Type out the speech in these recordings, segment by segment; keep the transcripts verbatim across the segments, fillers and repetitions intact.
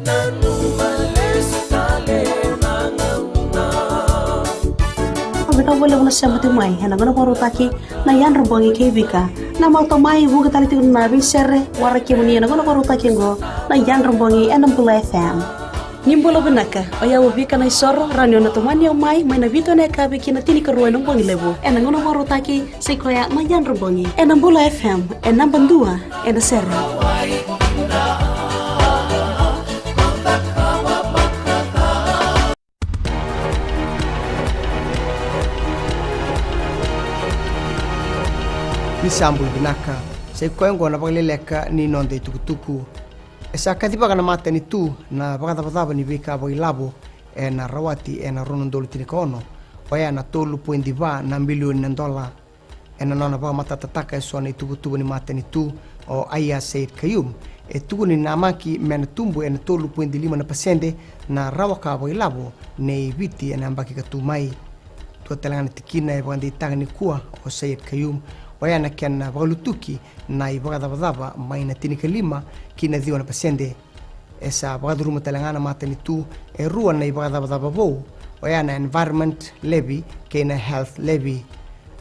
Au vika vou levu na sema tiko mai ena gauna vakarautaki na yadra bogi kei Vika. Na mauta mai vuki tale tiko na veisere waraki muni ena gauna vakarautaki oqo na yadra bogi ena Bula F M. Ni bula vinaka, o yau o Vika Naisoro, rawa ni o na tomani au mai, mai na vitu ena yakavi ki na tinikarua ena bogi levu. Ena gauna vakarautaki, sai koya na yadra bogi. Ena Bula F M, e naba dua ena sere. Ni sa bula vinaka, sai koya oqo na vakaleleka ni noda itukutuku. E sa kacivaka na matanitu na vakacavacava ni veika vakailavo ena rawati ena rua na udolu tinikaono, oya na tolu poidi va na bilioni na dola. Ena nona vakamatatataka eso na ituvatuva ni matanitu, o Aiyaz Sayed-Khaiyum e tukuna ni namaki me na tubu ena tolu poidi lima na pasede na rawa ka vakailavo nei Viti ena yabaki ka tu mai. Dua tale ga na tikina e vakadeitaka nikua o Sayed-Khaiyum, oya na kena vakalutuki na ivakacavacava mai na tinikalima ki na ciwa na pasede. E sa vakacuruma tale ga na matanitu e rua na ivakacavacava vou, oya na Environment Levy kei na Health Levy.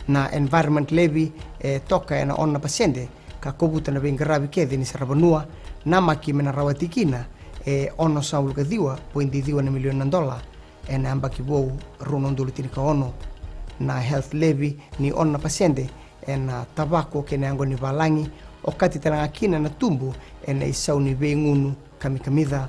Na Environment Levy e toka ena ono na pasede ka kovuta na veiqaravi kece ni saravanua, namaki me na rawati kina e onosagavulu ka ciwa poidi ciwa na milioni na dola ena yabaki vou rua na udolu tinikaono. Na Health Levy ni ono na pasede ena tavako kei na yaqona ni valagi, okati tale ga kina na tubu ena isau ni veigunu kamikamica.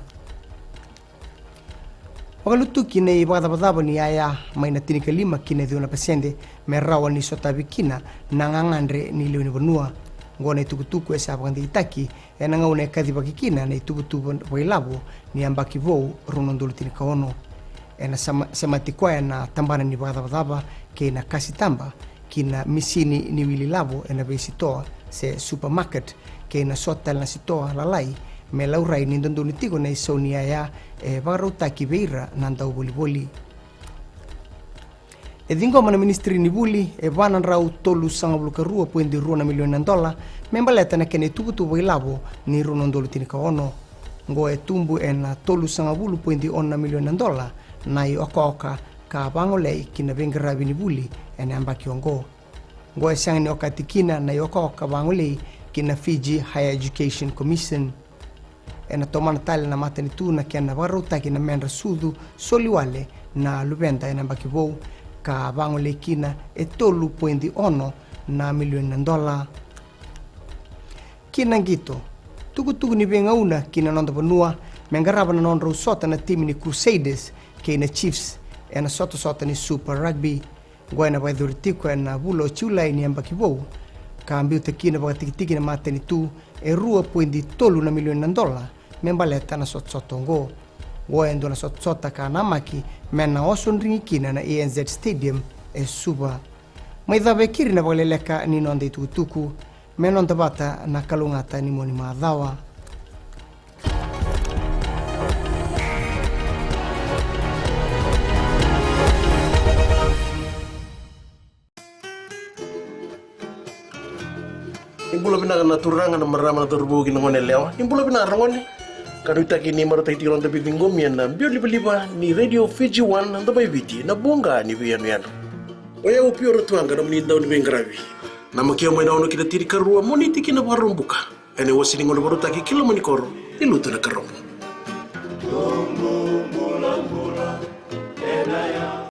Vakalutuki na ivakacavacava ni yaya mai na tinikalima ki na ciwa na pasede me rawa ni sotavi kina na gagadre ni lewe ni vanua. Oqo na itukutuku e sa vakadeitaki ena gauna e kacivaki kina na ituvatuva vakailavo ni yabaki vou rua na udolu tinikaono. Ena sema-, semati koya na tabana ni vakacavacava kei na kasitaba ki na misini ni wili ilavo ena veisitoa se supermarket kei na so tale na sitoa lalai, me laurai ni dodonu tiko na isau ni yaya e vakarautaki vei ira na dauvolivoli. E ciqoma na Ministry ni Vuli e va na drau tolusagavulu ka rua poidi rua na milioni na dola me baleta na kena ituvatuva vakailavo ni rua na udolu tinikaono. Oqo e tubu ena tolusagavulu poidi ono na milioni na dola na iokaoka ka vagolei ki na veiqaravi ni vuli ena yabaki oqo. Oqo e sega ni okati kina na iokaoka vagolei ki na Fiji Higher Education Commission. Ena tomana tale na matanitu na kena vakarautaki na medra sucu soli wale na luveda ena yabaki vou, ka vagolei kina e tolu poidi ono na milioni na dola. Ki na qito, tukutuku ni veigauna ki na noda vanua me qarava na nodrau sota na timi ni Crusaders kei na Chiefs ena sotasota ni Super Rugby. Oqo ena vakayacori tiko ena vula o Julai ni yabaki vou, ka biuta kina vakatikitiki na matanitu e rua poidi tolu na milioni na dola me baleta na sotasota oqo. Oqo e dua na sotasota ka namaki me na osodrigi kina na A N Z Stadium e Suva. Mai cava e keri na vakaleleka ni noda itukutuku, me noda vata na kalougata ni Moniti macawa. Ni bula vinaka na turaga, na marama, na cauravou kei na gone yalewa. Ni bula vinaka ragone. Ka nuitaki ni marautaki tiko na noda veiciqomi ena biau livaliva ni Radio Fiji One, na Domo i Viti, na voqa ni veiyanuyanu. O yau Pio Ratuaqa, nomuni dau ni veiqaravi. Namaki au mai na ono ki na tinikarua, Moniti ki na Vakaraubuka. Ena iwase ni gauna vakarautaki ki loma ni koro ni Lutunakarobou.